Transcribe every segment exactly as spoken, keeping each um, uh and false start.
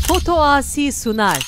Foto Asi sunar.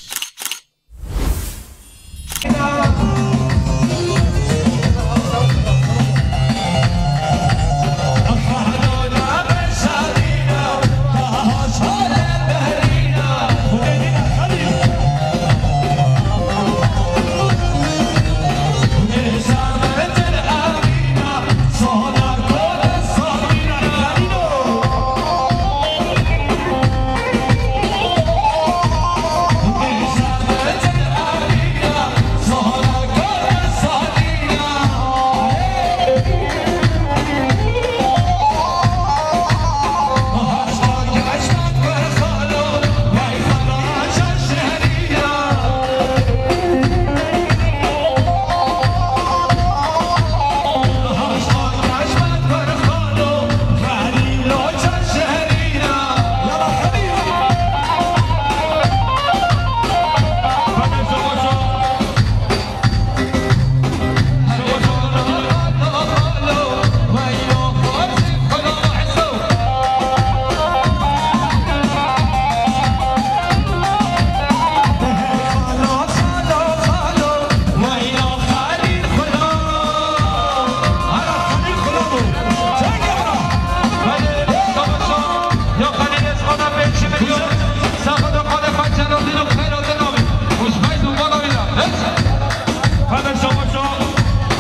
Hemen savaşa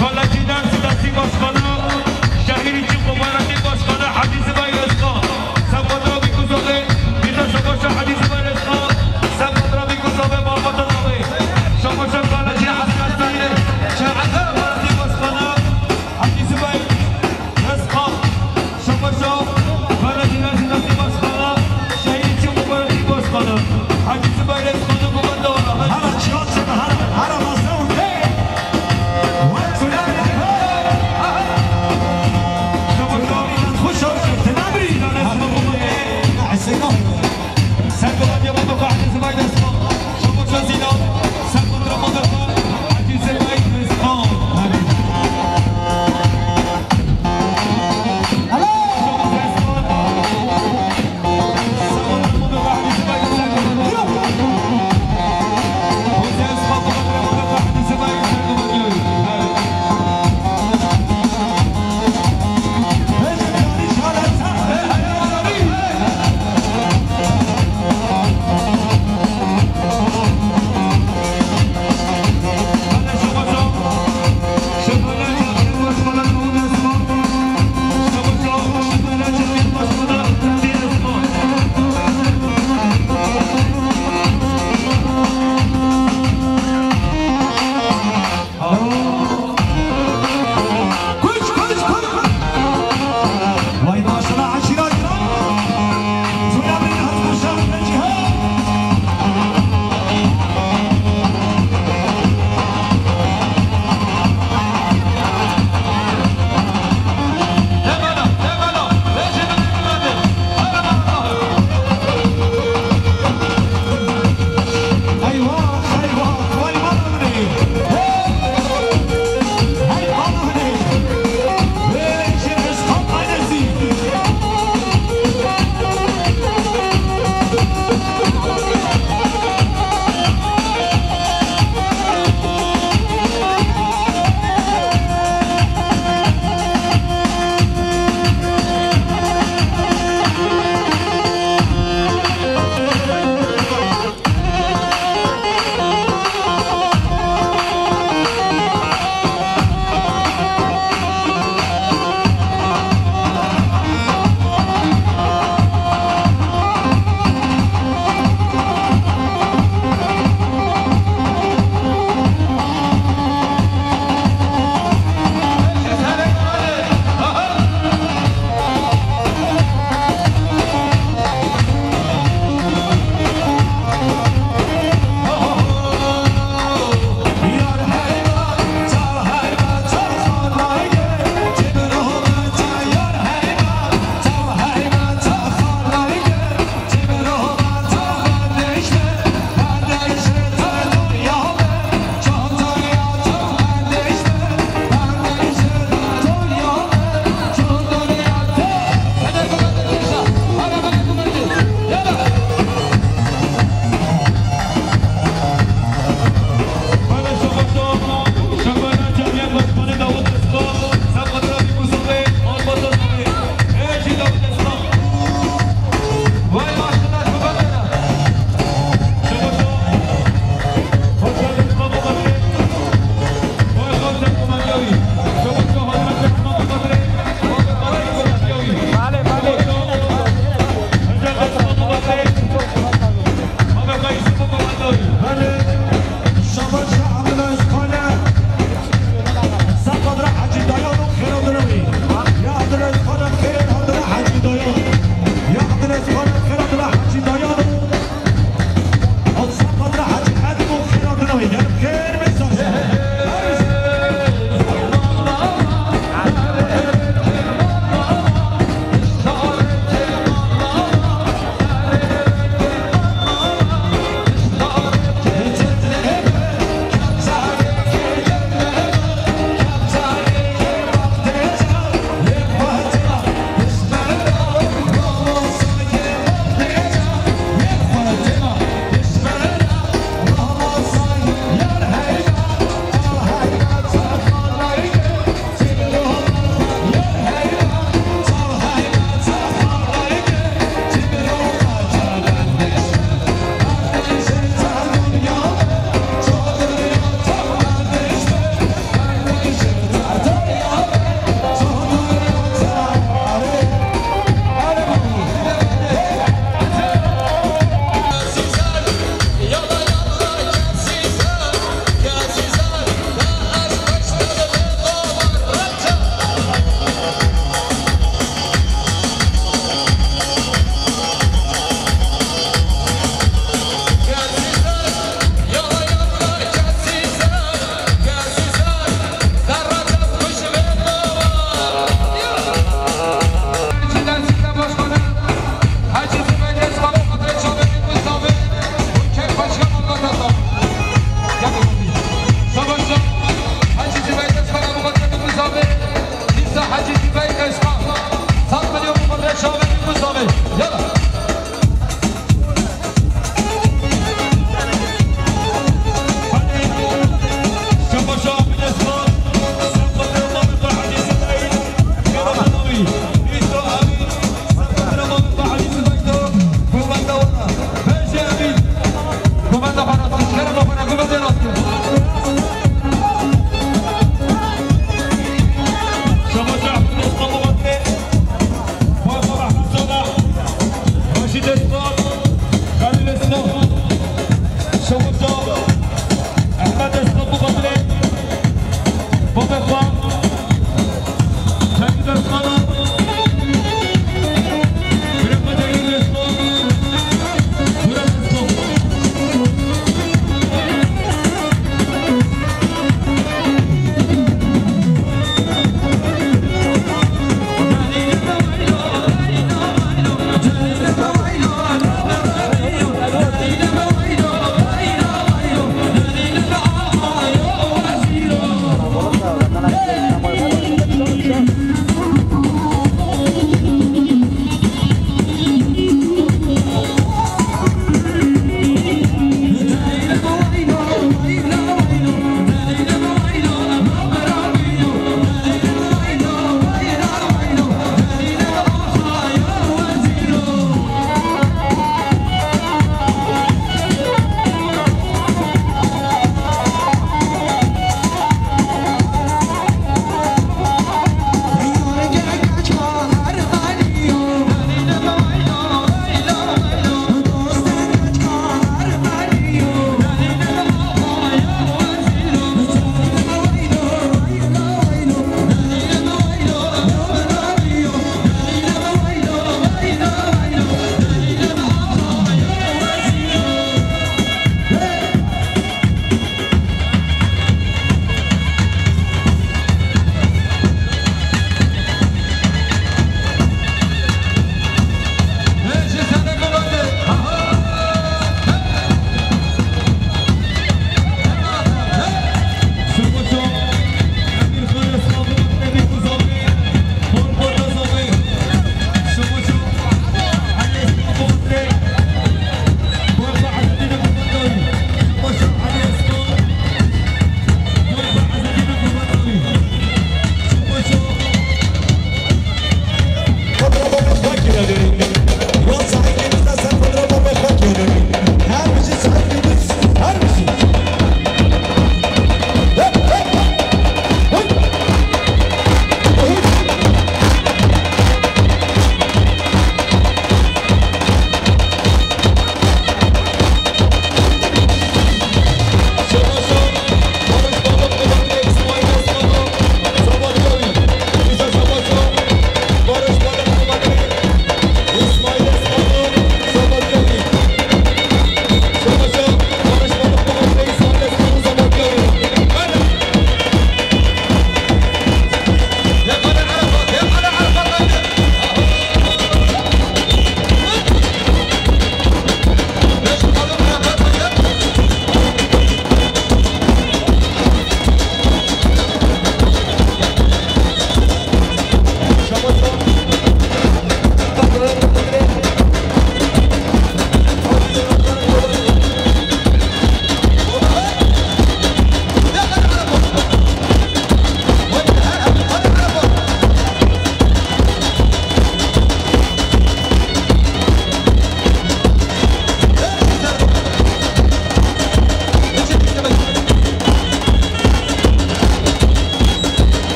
Kaleci Dersi Destî Başkanı, şehîrî Çî Kobaratî Başkanı Hacî Zibayir Özkan. Sen Badrabî Kuzovê, bize savaşa Hacî Zibayir Özkan. Sen Badrabî Kuzovê, Malbata Dawê. Savaşa Kaleci Dersi Destî Başkanı Hacî Zibayir Özkan. Savaşa Kaleci Dersi Destî Başkanı, şehîrî Çî Kobaratî Başkanı Hacî Zibayir Özkan'ı bu bende var. Hala çiyan çekme, hala, hala masa û tê. Wek çulay. Xweş û tenabirî. Heseka. Sen bu radyo bu kahve Zibayir Özkan. Savaşa Zîlan. Sen bu drama da var. Hacî Zibayir Özkan.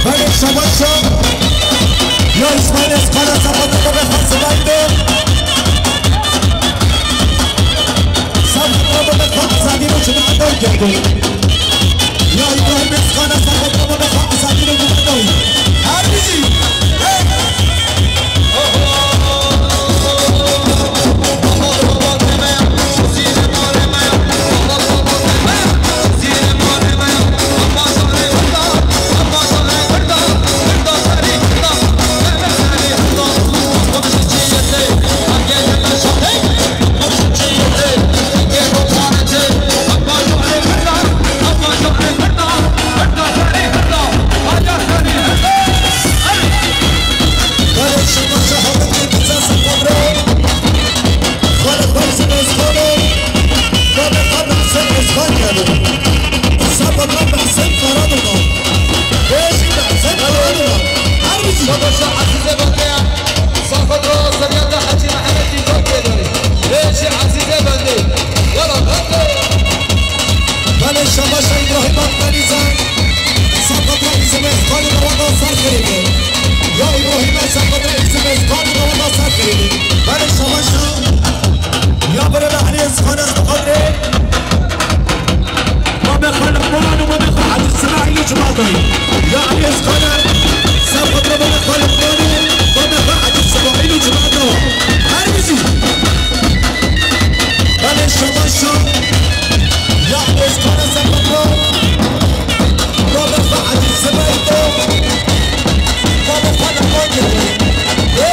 Belê şabaşa. Ya Îsmaîl Eskana, Saqata Baba Xasibay de. Saqata Baba Xasibay de. Ya Îbrahîm Eskana, Saqata Baba Xasibay de. Her bizi. Hey! Şabaşa Ezîze Bende ya. Saqet ra seriyata Hecî Mehemedî Zor Kêdarî. Rêşî Ezîze Bende. Yala bende. Belê şabaşa Îbrahîm Akdenîze. Saqet ra Îsmaîl Eskana da wada ser kirî. Ya Îbrahîm, Saqet ra Îsmaîl Eskana da wada ser kirî. Belê şabaşa. Ya birêve Elî Eskana, Saqet ra. Baba Xalidwan û baba Hecî Îsmaîl û cemaatê. Ya Elî Eskana, Saqet ra baba Xalidwan û baba Hecî Îsmaîl û cemaatê. Her bizi. Belê şabaşa. Ya Elî Eskana, Saqet ra baba Hecî Îsmaîl û baba Xalidwan û baba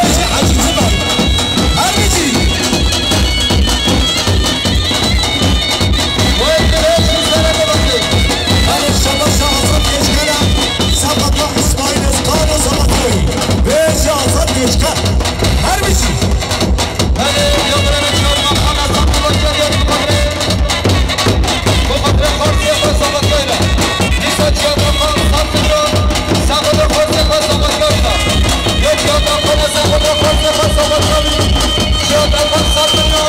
Hecî Îsmaîl. Her bizi. Vay, vay, vay, vay, vay. Belê şabaşa Azad Keçkana, Saqet ra Îsmaîl Eskana, Saqet ra. Vêşî Azad Keçkan. Her bizi. Belê, ya birêve Çiyatma Xana, Saqet ra Çiyatma Xana. Bu xatirê xarsê xwe Saqet ra. Dîsa Çiyatma Xana, Saqet ra. Saqet ra xarsê xwe Saqet ra. Ya Çiyatma Xana, Saqet ra xarsê xwe Saqet ra. Çiyatma Xana, Saqet ra.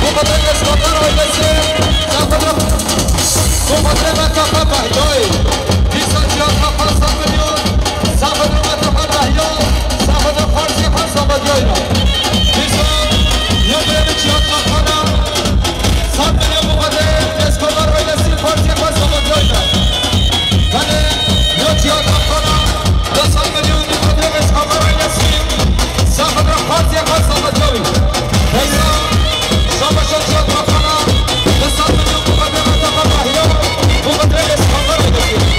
Bu xatirê Eskandar ailesi, Saqet ra. Bu xatirê Metaxa Behyayê. Dîsa Çiyatma Xana, Saqet ra. Saqet ra Metaxa Behya. Saqet ra xarsê xwe Saqet ra. Dîsa ya birêve Çiyatma Xana. Saqet ra bu xatirê Eskandar ailesi xarsê xwe Saqet ra. Belê, ya Çiyatma Xana, du sed milyon bu xatirê Eskandar ailesi, Saqet ra xarsê xwe Saqet ra. Peyva, şabaşa Çiyatma Xana, du sed milyon bu xatirê Metaxa Behya, bu xatirê Eskandar ailesi.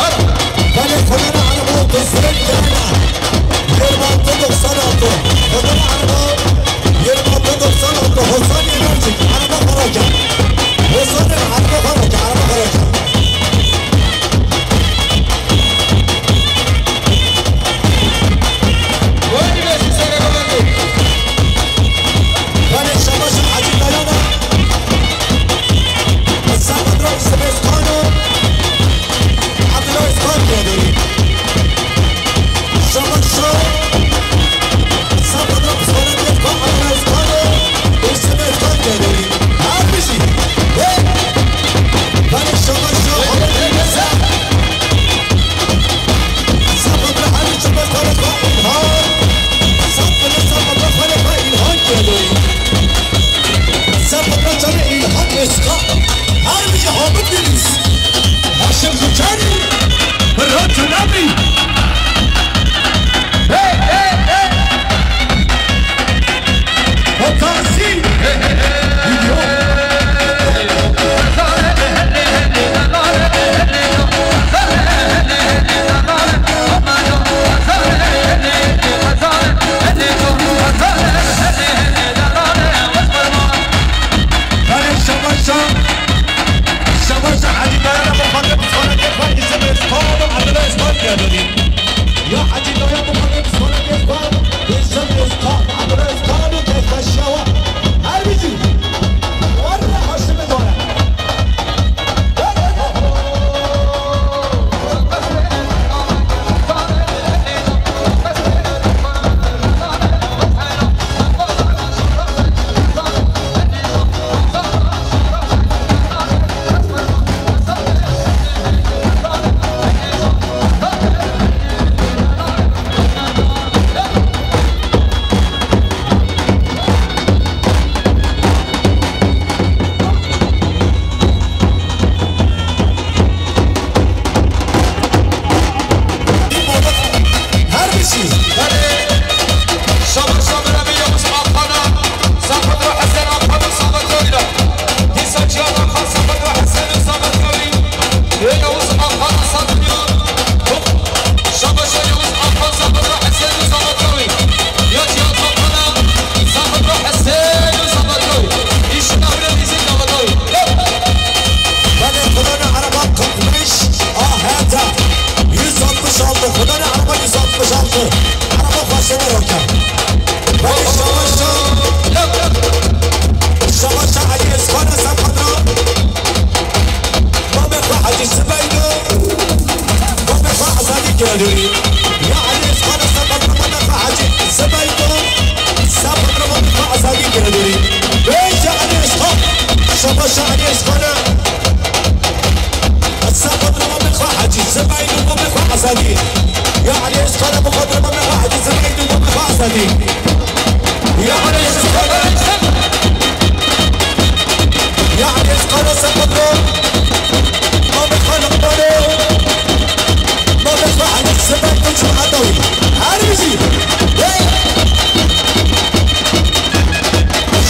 Giradorî. Ya Elî Özkan, Esad Abdurrahman Mefa Hacî, Zebeydon, Esad Abdurrahman Mefa Azadî Giradorî. Bêje Elî Özkan, şabaşa Elî Özkan. Esad Abdurrahman Mefa Hacî, Zebeydon Mefa Azadî. Ya Elî Özkan, Esad Abdurrahman Mefa Hacî, Zebeydon Mefa Azadî. Ya Elî Özkan, ya Elî Özkan, Esad Abdurrahman. Navê Xaliq Balo, navê Xaliq Sibek û Cumhurbaşkanı. Her bijî. Hey!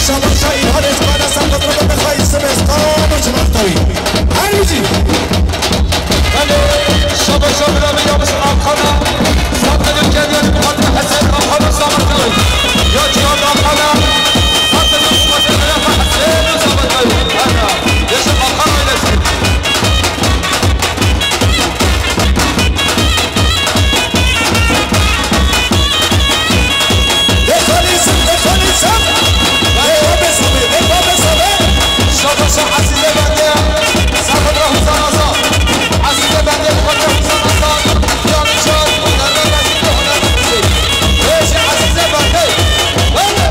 Şabaşa Îlhan Özkan, Esad Batur, navê Xaliq Sibek û Cumhurbaşkanı. Her bijî. Belê, şabaşa Mirabi Yavuz Akana, Fatma Dökeniye, Fatma Hesen, Akana Samarkand. Ya Cihan Akana, Fatma Dökeniye, Fatma Hesen, Samarkand. Ana, yaşa Akana ailesi. Mekanîzm, mekanîzm. Ê, babê sabê, ê, babê sabê. Şabaşa Ezîze bende. Sabit Rahuzan Azad. Ezîze bende, Ezîze bende. Yanlış yol. Onlardan da şimdi onlardan bir şey. Ê, Ezîze bende. Bende.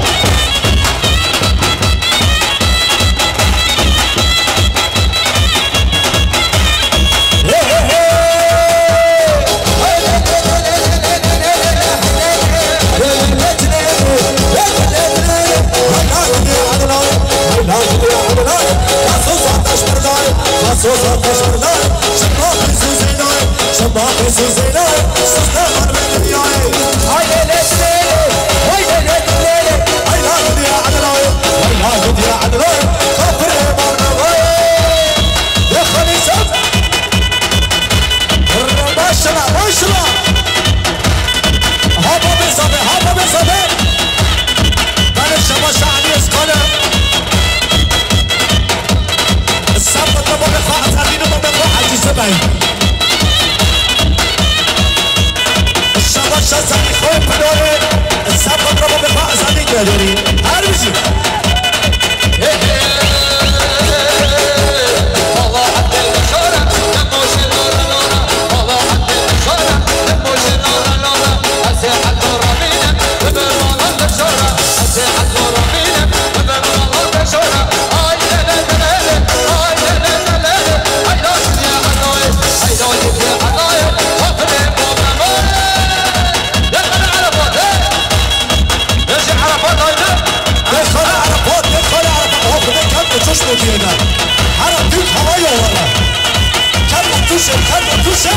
Başla, başla. Hapa bê sabê, hapa bê sabê. Belê şabaşa Elî Özkan. Saf Batur, babê xwe Ezadî, babê xwe Ezîze Bey. Şabaşa Zalîxoyê Pidorê, Saf Batur, babê xwe Ezadî Giradorî. Her bijî. Bêjin Erefat, haydi. Bê xalê Erefat, bê xalê Erefat. Oha, Xwedê kevn û tûş bû diyê de. Here dûk hava yollara. Kevn û tûşê, kevn û tûşê.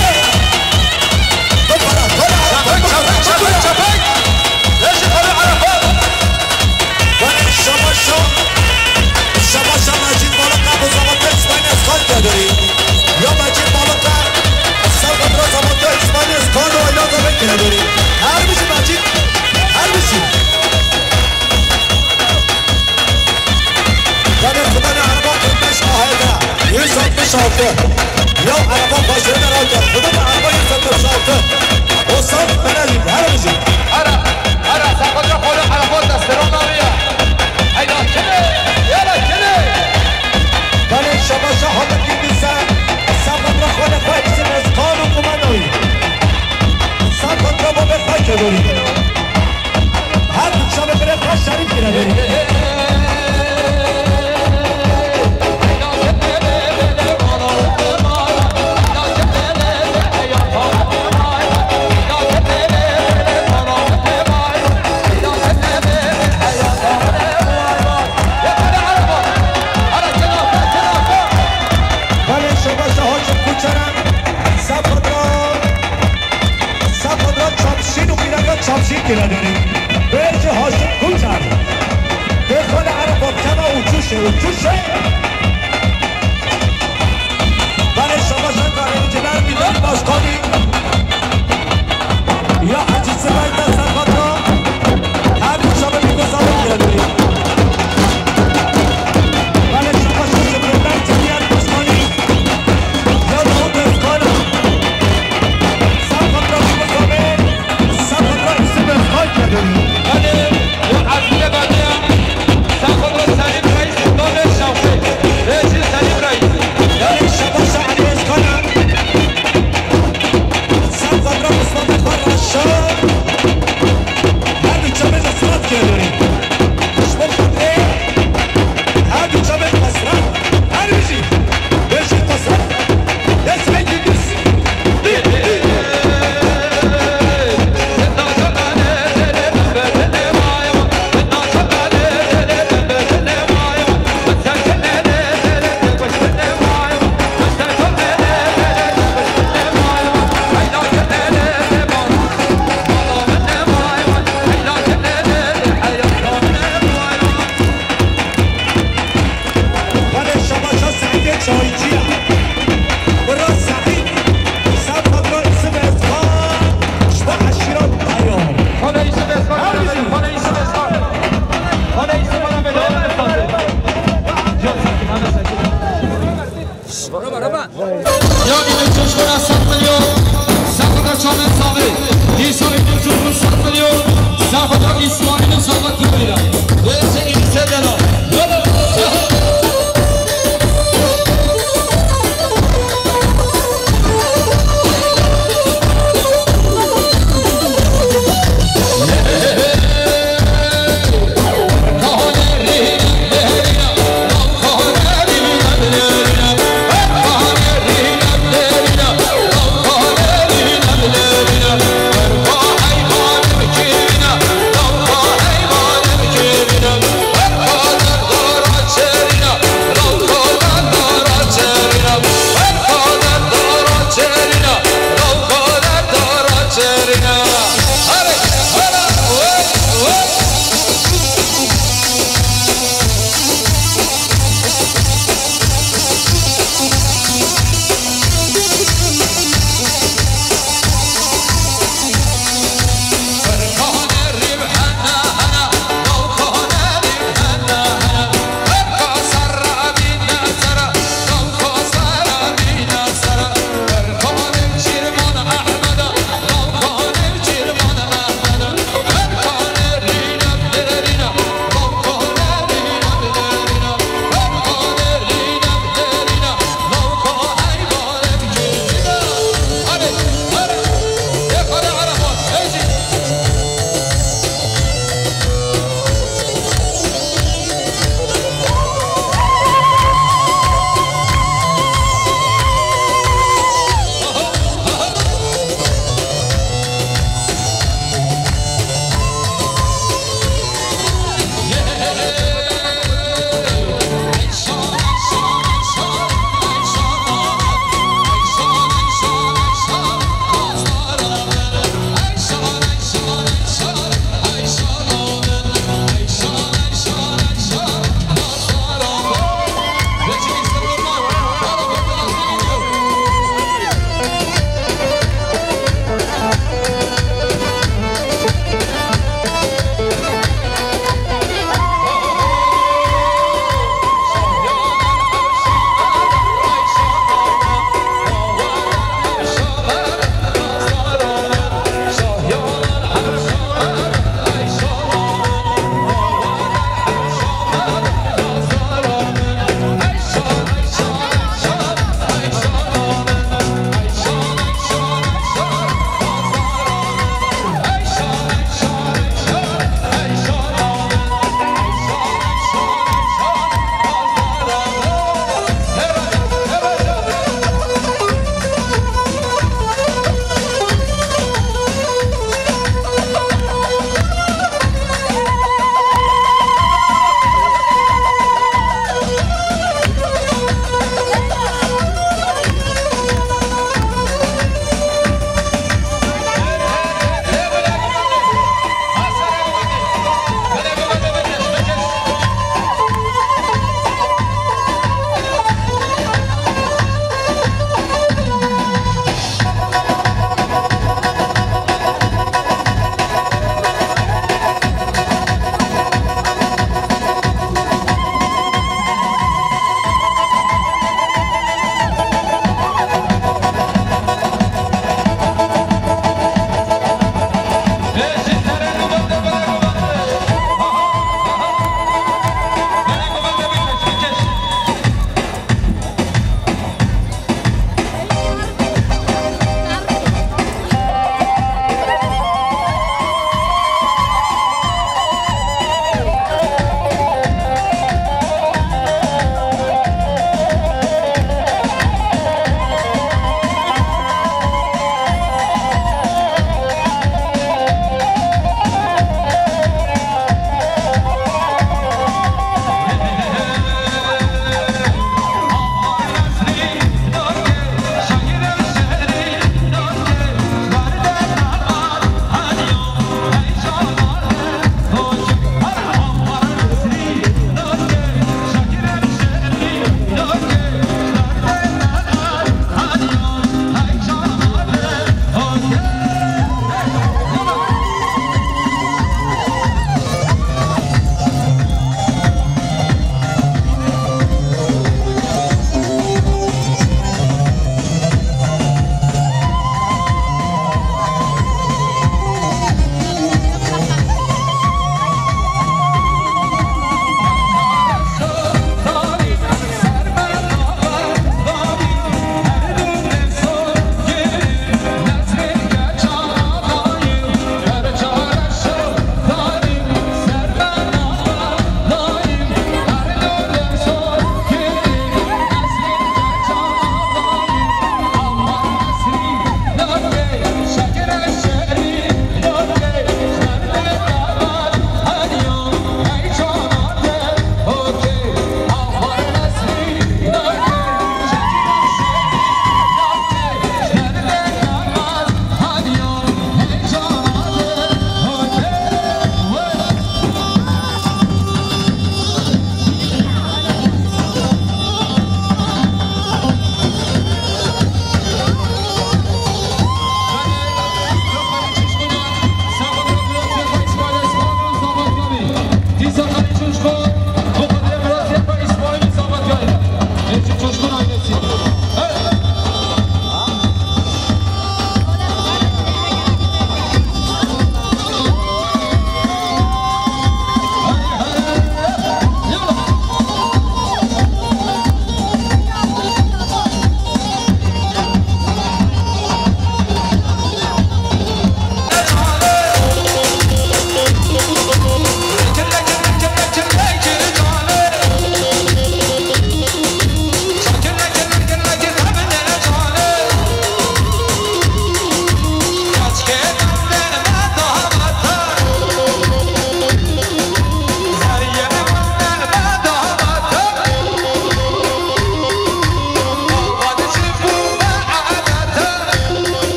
Bipere, xalê Erefat, çepek, bipere, çepek, bipere. Çepek. Bêjin xalê Erefat. Belê şabaşa, şabaşa Mecîd Malika, bu zaman tek İsmail Özkan Giradorî. Ya Mecîd Malika, Saf Batur, zaman tek İsmail Özkan û Ayla Zebek Giradorî. Her bijî Mecîd, her bijî. Tenê Xudanê ereba kırk beş A H D, yüz altmış altı. Ya ereba başına da rahat. Xudanê ereba yüz altmış altı. O saf bela jî, her bijî. Hera, hera, Saf Batur xwe li ereba desteran aviya. Heyda kine, yala kine. Tenê şabaşa hata kî dîse, Saf Batur xwe li xwe hepsi mezkan û kumandoyî. Saf Batur babê xwe kedorî. Her du çavê birê xwe şerîf kire berî.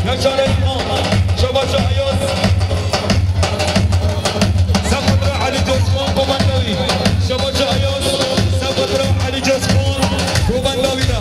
Şabaca Ayaz. Sabadra Ali Coşkun komandawî. Şabaca Ayaz. Sabadra Ali Coşkun komandawî da.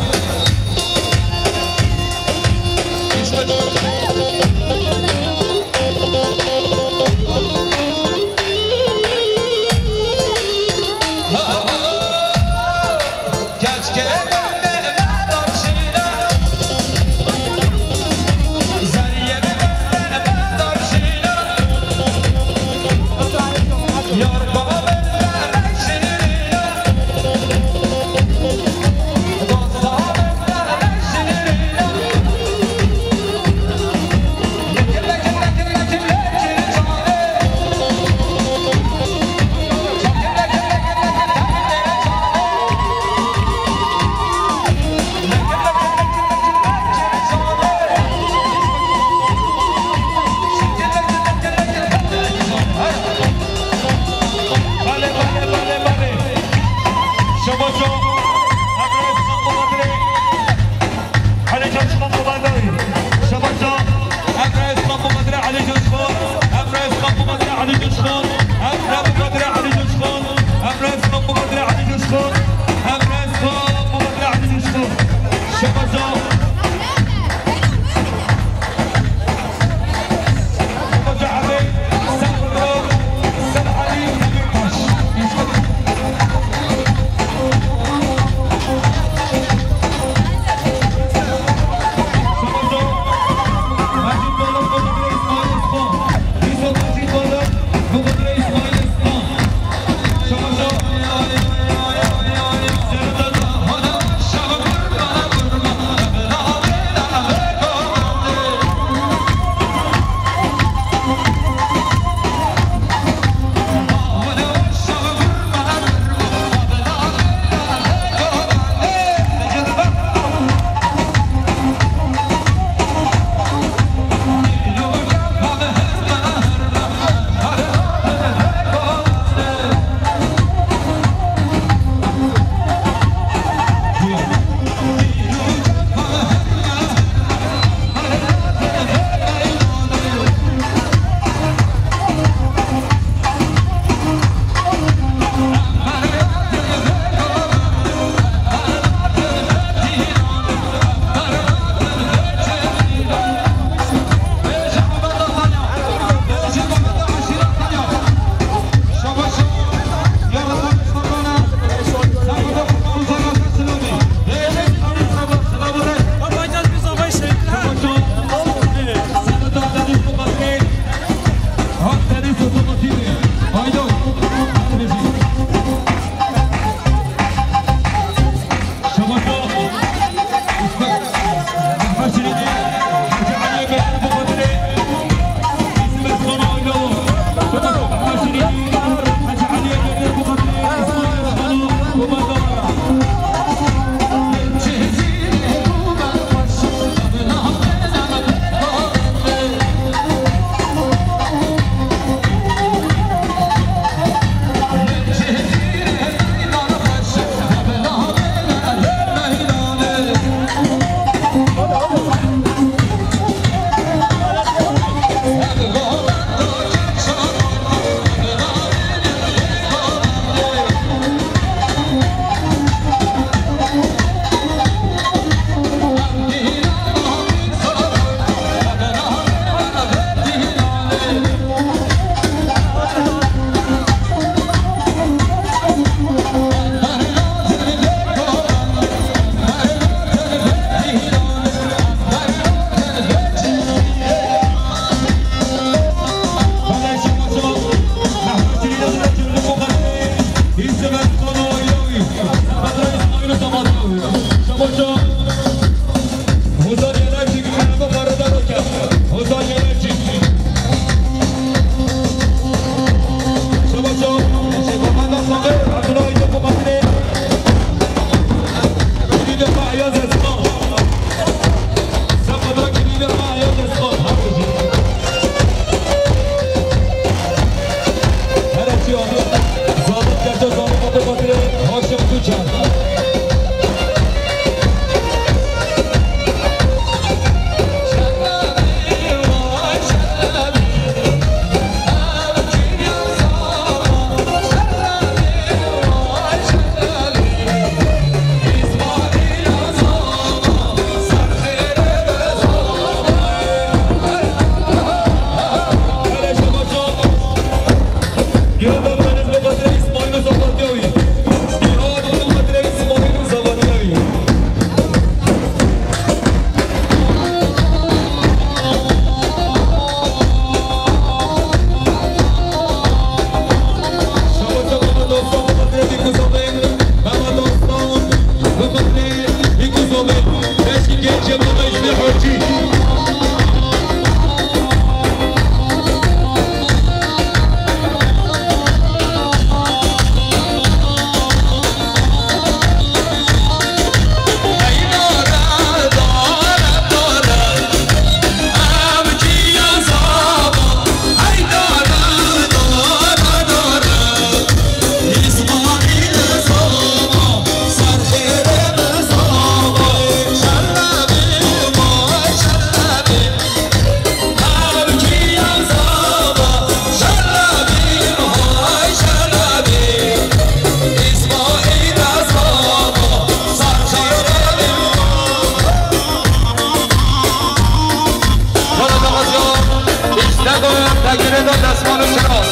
Girêda destmal û kiraz.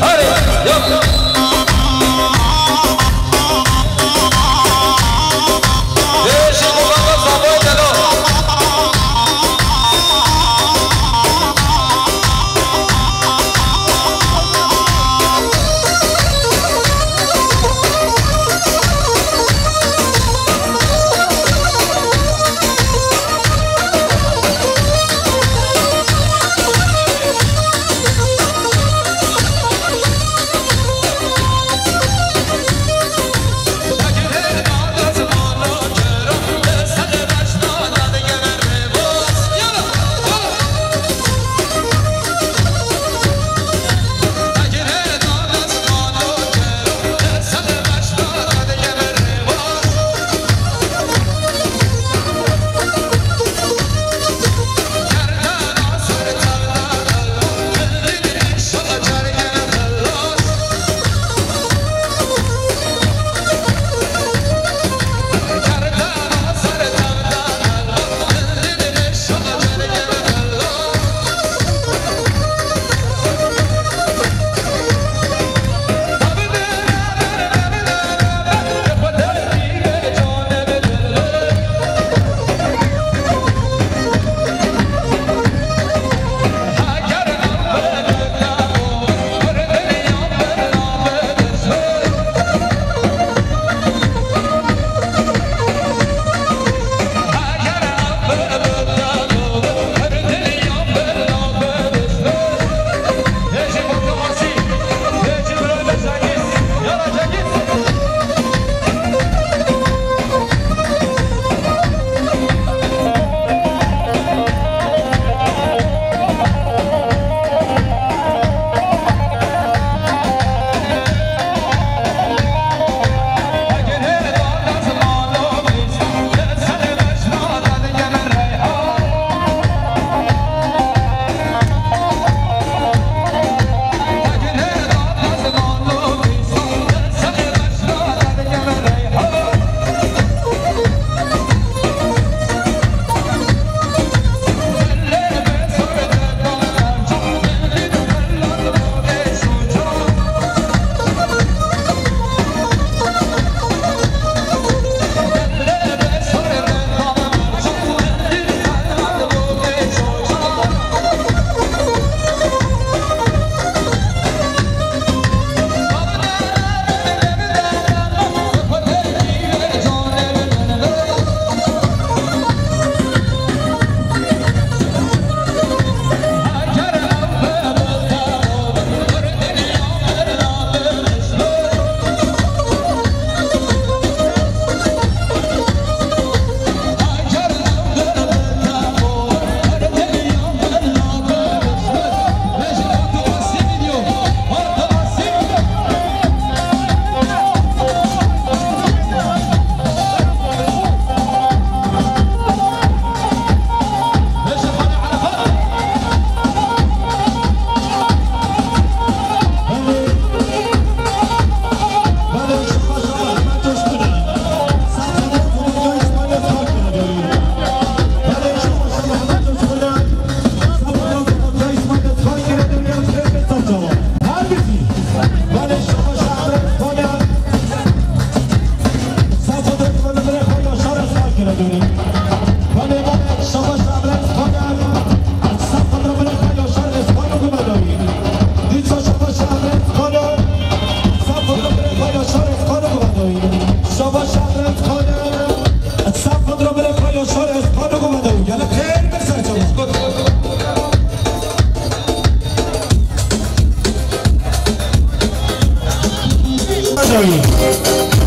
Herê, yalla. Bêjî ku baba Zabo Delal.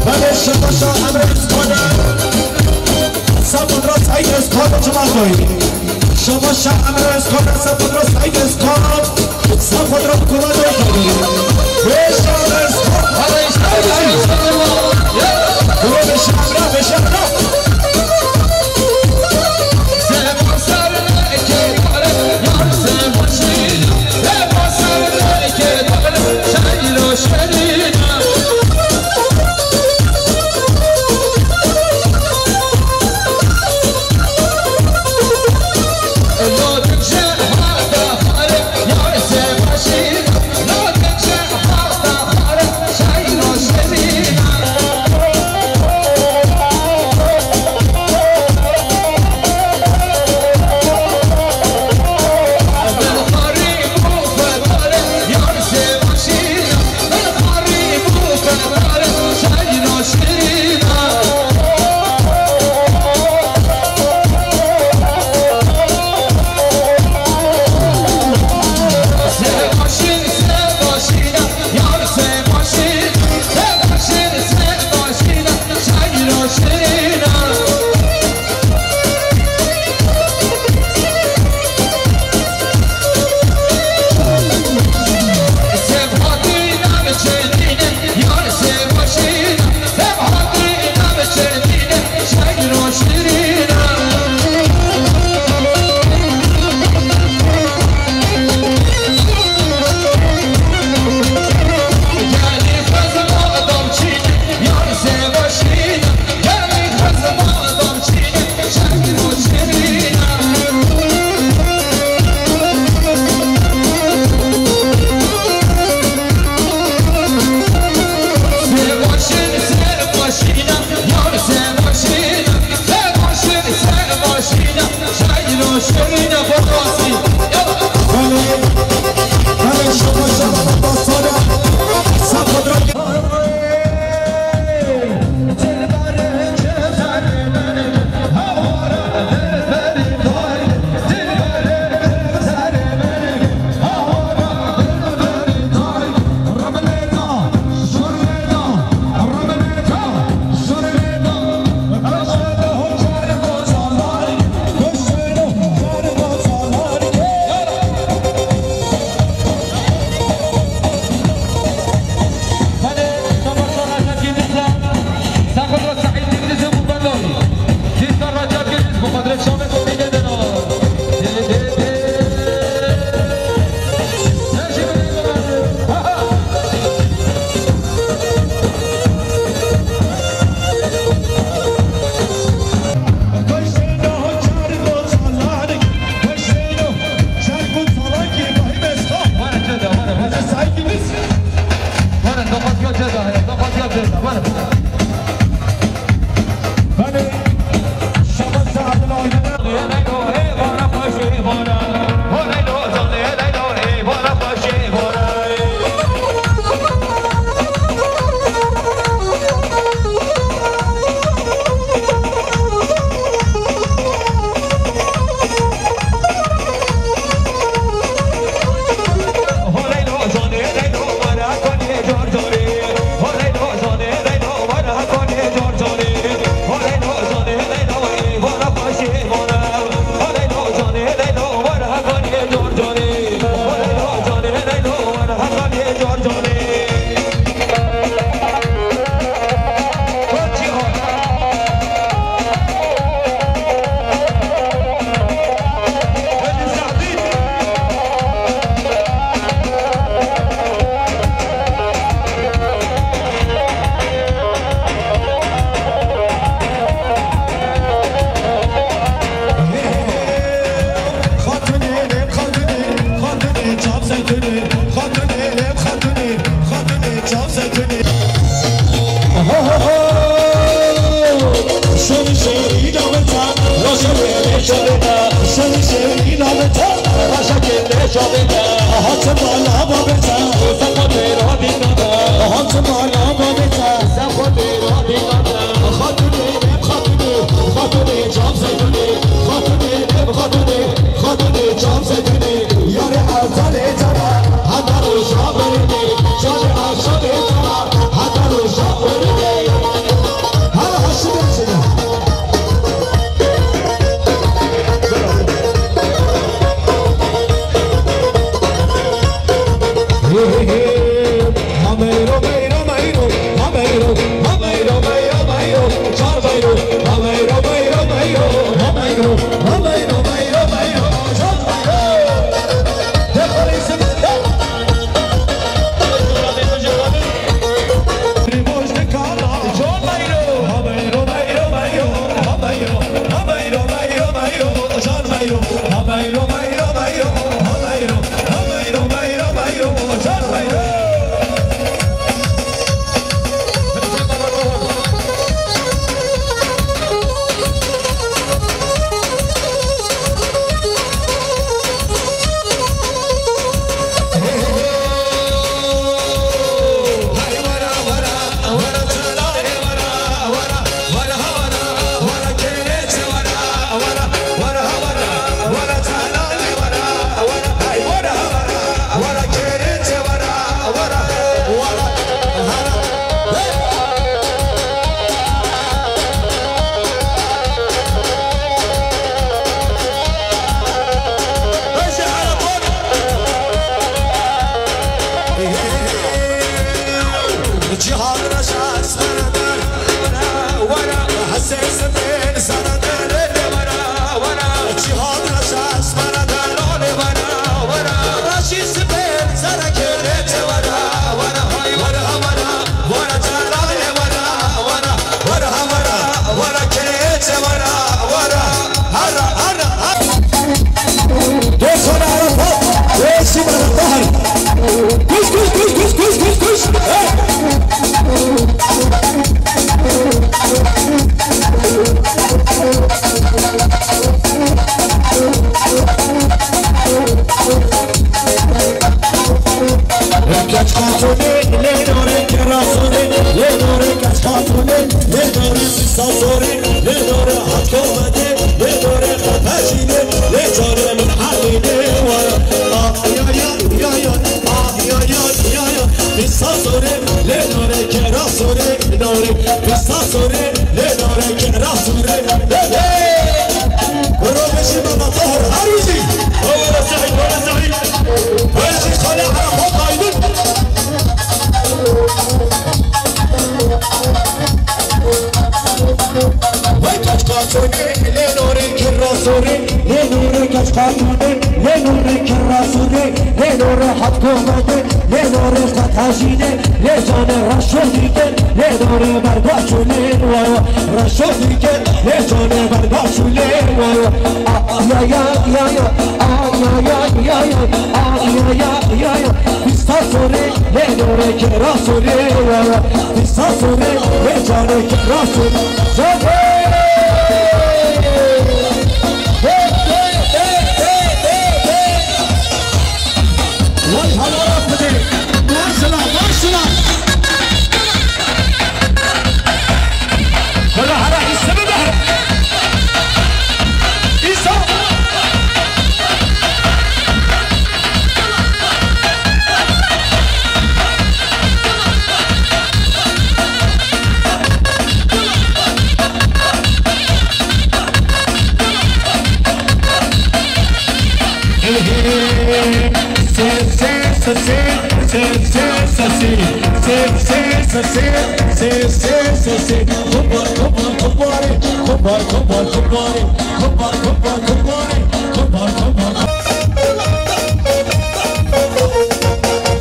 Belê, şabaşa Emre Özkan. Safadra Saîd Özkan, cima koy. Şabaşa Emre Özkan, Safadra Saîd Özkan. Safadra Kula Özkan. Beşa Özkan. Hadi işte. Kula Beşa Emre, Beşa Emre.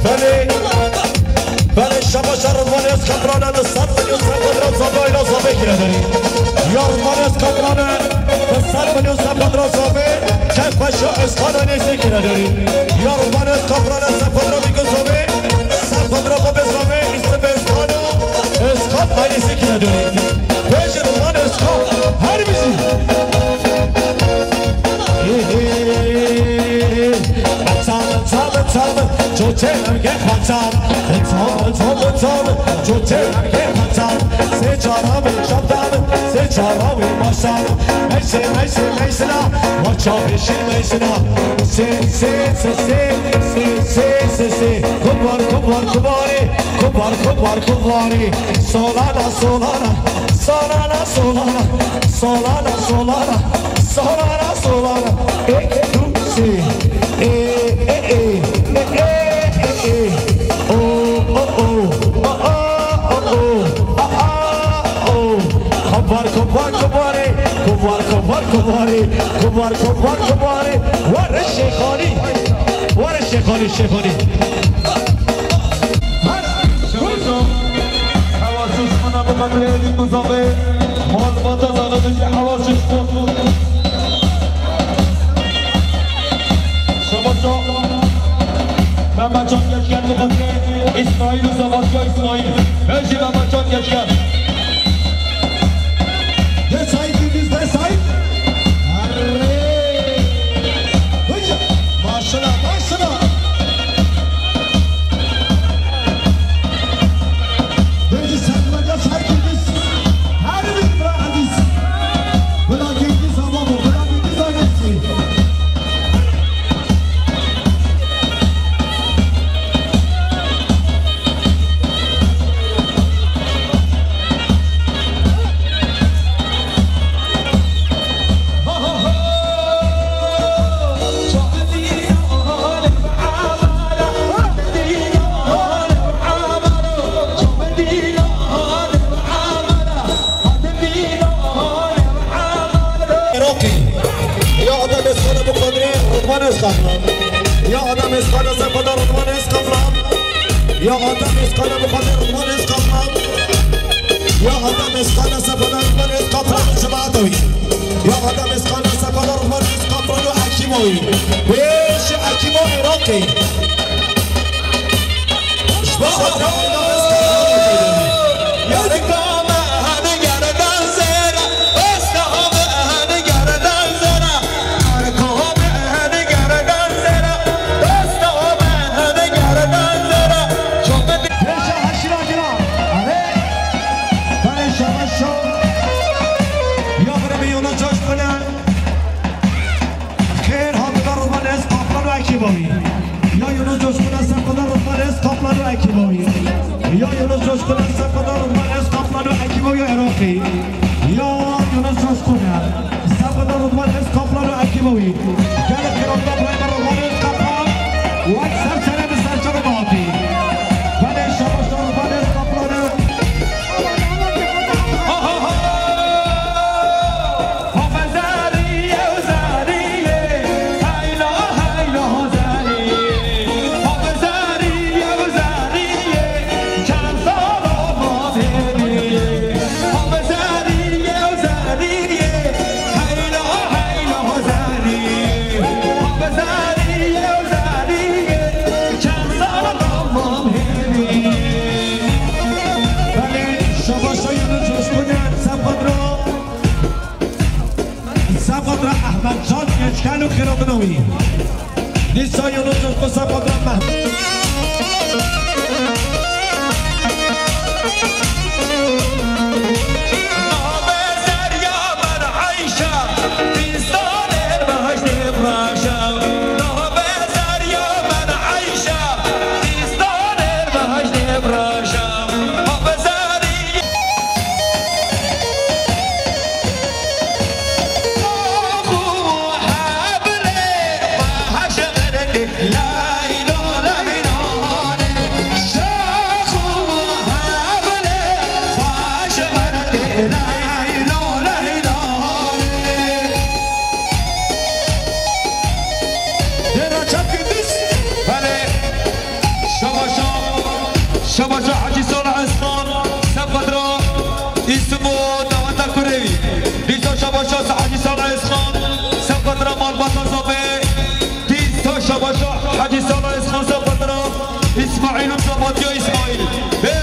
Belê, belê, şebaşa Rizwanê Eskandran e, di sed milyon sefandra zavê, ila zavê kire derî. Ya Rizwanê Eskandran e, di sed milyon sefandra zavê, kef xweşa Eskandranê zê kire derî. Ya Rizwanê Eskandran e, sefandra bî ku zavê, sefandra xwe bê zavê, îsibê Eskandran, Eskandranê zê kire derî. Bêje Rizwanê Eskandran, her bizî. Çoçe emge xaçan, çal, çal, çal, çoçe emge xaçan, se çara ve şaptan, se çara ve maşan, meyse, meyse, meysina, maça beşin meysina, se, se, se, se, se, se, se, se, kubar, kubar, kubari, kubar, kubar, kubari, solana, solana, solana, solana, solana, solana, solana, solana, ek, du, se. E, e, e, e, e, e, e. O, o, o, o, o, o, o, o, o. Kovar, kovar, kovare. Kovar, kovar, kovare. Kovar, kovar, kovare. Were Şêxanî. Were Şêxanî, Şêxanî. Şebato, hewa şişmana bi qedrê êdî muzavê, malbata zagazişê hewa şişmo. Şebato, Mehmetcan Geçken bi qedrê, İsmail û Zevatya İsmail. Bejî Mehmetcan Geçken. De Saîd Yildiz, de Saîd. Arre. Hıca. Maşallah, maşallah. Peki sen bana Saîd Yildiz. Her bir bira Aziz. Bira Yildiz ama bu, bira Yildiz ailesi. Iraqî. Ya Adem Eskana bi qadrê Ridwan Eskana. Ya Adem Eskana sefada Ridwan Eskana. Ya Adem Eskana bi qadrê Ridwan Eskana. Ya Adem Eskana sefada Ridwan Eskana. Cemaat ew. Ya Adem Eskana sefada Ridwan Eskana. Ekîmoyî. Wê ji Ekîmo Iraqî. Xêr hatine Ridwan Ez Kaplan û ekîba wî. Ya Yunus Coşkun Ez Kaplan, Ridwan Ez Kaplan û ekîba wî. Ya Yunus Coşkun Ez Kaplan, Ridwan Ez Kaplan û ekîba wî Iraqî. Ya Yunus Coşkun Ez Kaplan, Ridwan Ez Kaplan û ekîba wî. Gelek kiramda Ridwan Ez Kaplan. Wek ser serê bi ser çavi hatî. Belê şabaş Ridwan Ez Kaplan. Şabaşa Yunus Coşkun, Sefadro. Sefadra Ahmet Can Geçken û xêrabina wî. Dîsa Yunus Coşkun Sefadra Mehmet. Belê. Şabaşa, şabaşa Hacî Salih Esman, Sefadra, îsim û daweta kurê wî. Dîsa şabaşa Hacî Salih Esman, Sefadra malbata Zafê. Dîsa şabaşa Hacî Salih Esman, Sefadra, Îsmaîl û Zevatya Îsmaîl. Bê